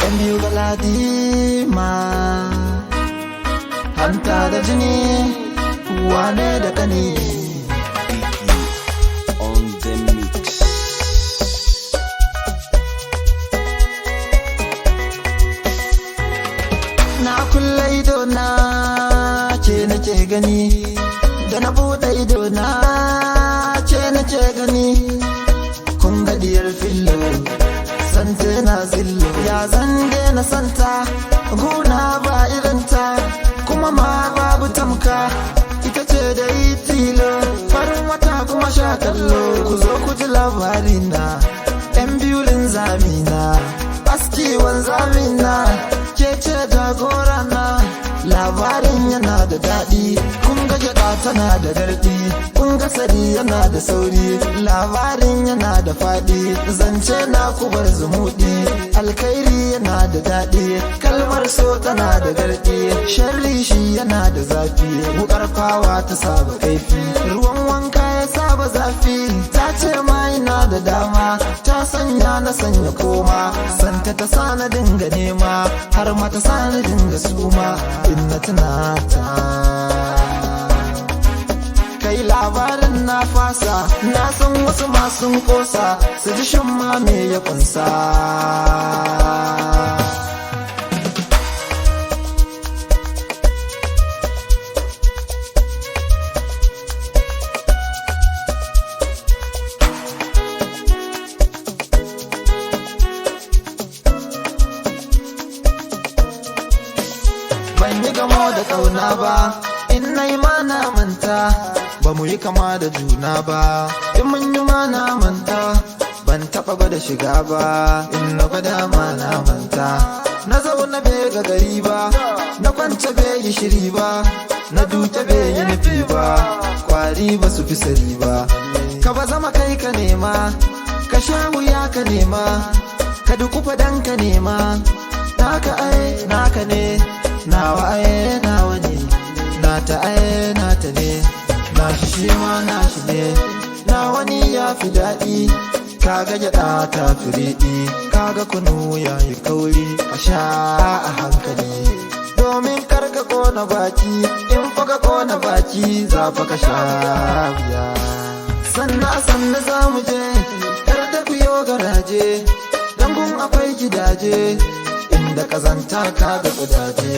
Yan biyu galadima, hanta da jini, wane da kani. On the mix. Na kulle ido na, ke nake gani, da na buɗe ido na, ke nake gani. Kun ga diyar fillo, sante na zillo, ya zan na santa, guna ba irinta, kuma ma babu tamka, ita ce da tilo, farin wata kuma sha kallo. Ku zo ku ji labarina, yan biyu linzamina, askiwan zamina, ke ce jagora na. Labarin yana da daɗi, kun ga gyaɗa tana da garɗi, kun ga sari yana da sauri. Labarin yana da faɗi, zance na kubar zumuɗi. Alkhairi yana da daɗi, kalmar so tana da garɗi, sharri shi yana da zafi. Wukar fawa ta saba kaifi, ruwan wanka ya saba zafi. Ta ce ma ina da dama, ta sanya na sanya koma, santa ta sa na dinga nema, har ma ta sa na dinga suma in na tuna ta. Kai, labarin na fasa, na san wasu masu kosa su ji shin ma me ya kunsa. Ban yi gamo da kauna ba, in na yi mana manta, ba mu yi kama da juna ba, in mun yi mana manta. Ban taɓa gwada shiga ba, in na gwada mana manta. Na zauna bai ga gari ba, na kwance bai yi shiri ba, na duke bai yi nufi ba, kwari ba su fi sari ba. Ka ba zama kai ka nema, ka sha wuya ka nema, ka dukufa dan ka nema. Naka ai naka ne, nawa ai nawa ne, nata ai nata ne, nashi shi ma nashi ne, nawa ni ya fi daɗi. Kaga gyaɗa ta fi riɗi, kaga kunu ya yi kauri, a sha a hankali domin kar ka kona baki. In fa ka kona baki, za fa ka sha wuya. Sannan sannan za mu je, kar da ku yo garaje, don gun akwai gidaje inda kazanta, kaga kudaje.